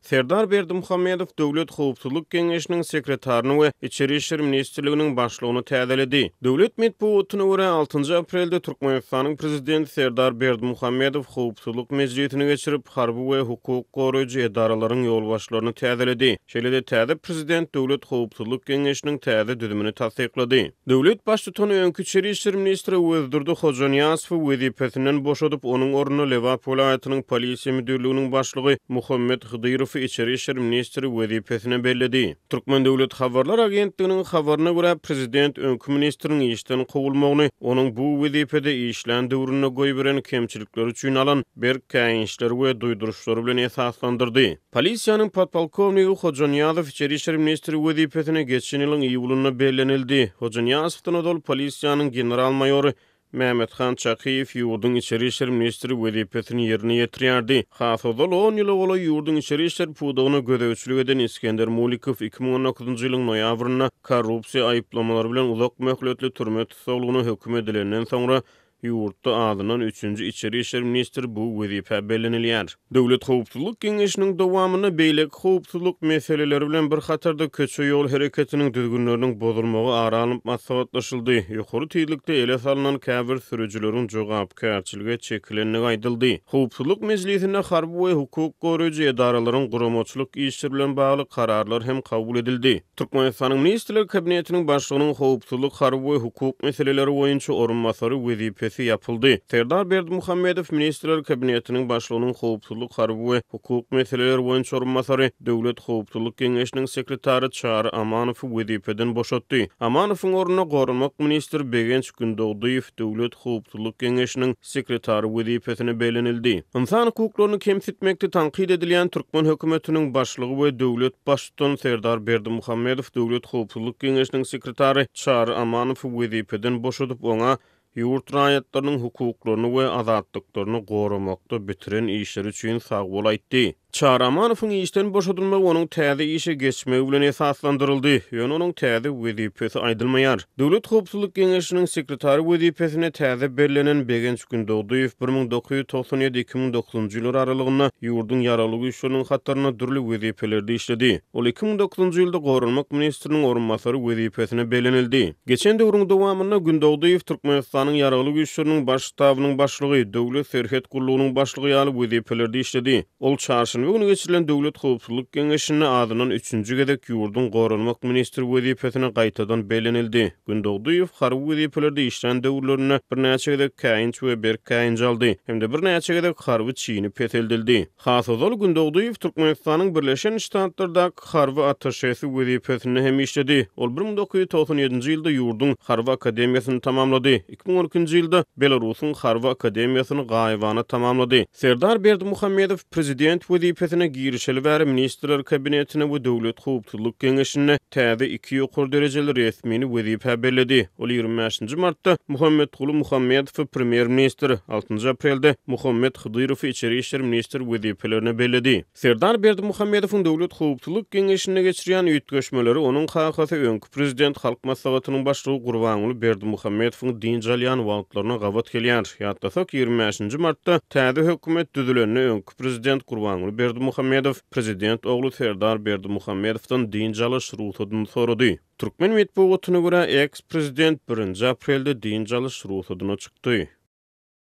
Serdar Berdimuhamedow Döwlet howpsuzlyk geňeşiniň sekretaryny we Içeri işler ministrliginiň başlygyny täzeledi. Döwlet metbugatyna görä, altynjy aprelde Türkmenistanyň Prezidenti Serdar Berdimuhamedow Howpsuzlyk mejlisini geçirip, harby we hukuk goraýjy edaralaryň ýolbaşçylaryny täzeledi. Şeýle-de täze Prezident Döwlet howpsuzlyk geňeşiniň täze düzümini tassyklady. Döwlet Baştutany öňki içeri işler ministri Öwezdurdy Hojanyýazowy wezipesinden boşadyp, onuň ornuna Lebap welaýatynyň Polisiýa müdirliginiň başlygy Muhammet Hydyrowy içeri işler ministri wezipesine belledi. Türkmen döwlet habarlar agentliginiň habaryna görä, prezident öňki ministriň işden kowulmagyny onuň bu wezipede işlän döwründe goýberen kemçilikleri üçin alan berk käýinçleri we duýduryşlary bilen esaslandyrdy. Polisiýanyň podpolkownigi Hojanyýazow içeri işler ministri wezipesine geçen ýylyň iýulynda bellenildi. Hojanyýazowdan ozal polisiýanyň general-maýory Mämmethan Çakyýew ýurduň içeri işler ministri wezipesini ýerine ýetirýärdi. Has ozal on ýyla golaý ýurduň içeri işler pudagyna gözegçilik eden Isgender Mulikow 2019-njy ýylyň noýabrynda korrupsiýa aýyplamalary bilen uzak möhletli türme tussaglygyna höküm edilenden soňra Ýurtda azyndan üçünji içeri işler ministri bu wezipä bellenilýär. Döwlet howpsuzlyk geňeşiniň dowamynda beýleki howpsuzlyk meseleleri bilen bir hatarda köçe-ýol hereketiniň düzgünleriniň bozulmagy ara alnyp maslahatlaşyldy, ýokary tizlikde ele salnan käbir sürüjileriň jogapkärçilige çekilendigi aýdyldy. Howpsuzlyk mejlisinde harby we hukuk goraýjy edaralaryň guramaçylyk işleri bilen bagly kararlar hem kabul edildi. Türkmenistanyň Ministrler Kabinetiniň Başlygynyň howpsuzlyk, harby we hukuk meseleleri boýunça orunbasary wezipesi ýapyldy. Serdar Berdimuhamedow Ministrler Kabinetiniň Başlygynyň howpsuzlyk, harby we hukuk meseleleri boýunça orunbasary, Döwlet howpsuzlyk geňeşiniň sekretary Çary Amanowy wezipeden boşatdy. Amanowyň ornuna goranmak ministri Begenç Gündogdyýew Döwlet howpsuzlyk geňeşiniň sekretary wezipesine bellenildi. Ynsan hukuklaryny kemsitmekde tankyt edilýän türkmen hökümetiniň başlygy we döwlet Baştutany Serdar Berdimuhamedow Döwlet howpsuzlyk geňeşiniň sekretary Çary Amanowy wezipeden boşadyp, oňa ýurt raýatlarynyň hukuklaryny we azatlyklaryny goramakda bitiren işleri üçin sagbol aýtdy. Çary Amanowyň işden boşadylmagy onuň täze işe geçmegi bilen esaslandyryldy, ýöne onuň täze wezipesi aýdylmaýar. Döwlet howpsuzlyk geňeşiniň sekretary wezipesine täze bellenen Begenç Gündogdyýew 1997, 2009-njy ýyllar aralygynda ýurduň Ýaragly Güýçleriniň hatarynda dürli wezipelerde işledi. Ol 2009-njy ýylda goranmak ministriniň orunbasary wezipesine bellenildi. Geçen döwrüň dowamynda Gündogdyýew Türkmenistanyň Ýaragly Güýçleriniň Baş ştabynyň başlygy, Döwlet serhet gullugynyň başlygy ýaly wezipelerde işledi. Ol çarşenbe güni geçirilen Döwlet howpsuzlyk geňeşinde azyndan üçünji gezek ýurduň goranmak ministri wezipesine gaýtadan bellenildi. Gündogdyýew harby wezipelerde işlän döwürlerinde birnäçe gezek käýinç we berk käýinç aldy hem-de birnäçe gezek harby çini peseldildi. Has ozal Gündogdyýew Türkmenistanyň Birleşen Ştatlardaky harby attaşesi wezipesinde hem işledi. Ol 1997-nji ýylda ýurduň Harby akademiýasyny tamamlady. 2012-nji ýylda Belarusyň Harby akademiýasyny gaýybana tamamlady. Serdar Berdimuhamedow prezident wezipesine girişeli bäri Ministrler Kabinetine we Döwlet howpsuzlyk geňeşinde täze iki ýokary derejeli resmini wezipä belledi. Ol 25-nji martda Muhammetguly Muhammedowy premýer-ministr, altynjy aprelde Muhammet Hydyrowy içeri işler ministr wezipelerine belledi. Serdar Berdimuhamedowyň Döwlet howpsuzlyk geňeşinde geçirýän üýtgeşmeleri onuň kakasy, öňki prezident, Halk Maslahatynyň başlygy Gurbanguly Berdimuhamedowyň dynç alýan wagtlaryna gabat gelýär. Ýatlasak, 25-nji martda täze hökümet düzülende öňki prezident Gurbanguly Berdimuhamedow prezident ogly Serdar Berdimuhamedowdan dynç alyş rugsadyny sorady. Türkmen metbugatyna görä, eks-prezident birinji aprelde dynç alyş rugsadyna çykdy.